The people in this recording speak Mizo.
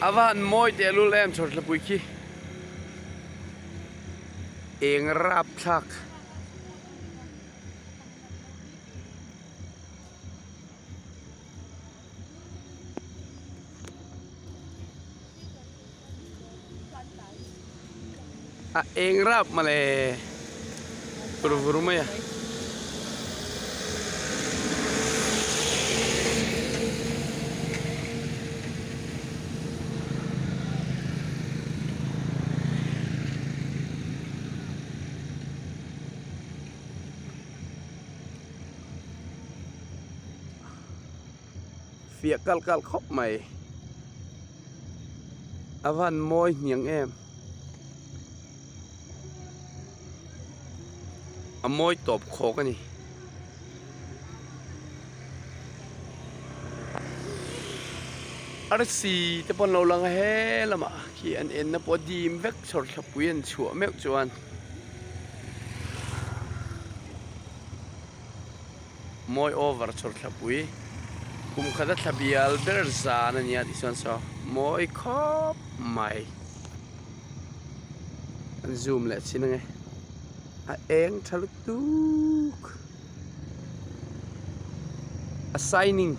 A va han mawi teh lul em chhawrthlapui khi eng rapthlak. A eng rap mawle vur vur mai a. Fiah kalh kalh khawp mai. A van mawi hniang em. A mawi tawp khawk a ni. Arsi te pawh an lo lang a he lamah khi an enna pawh a dim vek chhawr thlapui an chhuah meuh chuan. Mawi over chhawr thlapui kum khat a thla bial ber zan a nia tih chuan saw mawi khawp mai an zoom leh chin ange a eng tha lutuk a shining.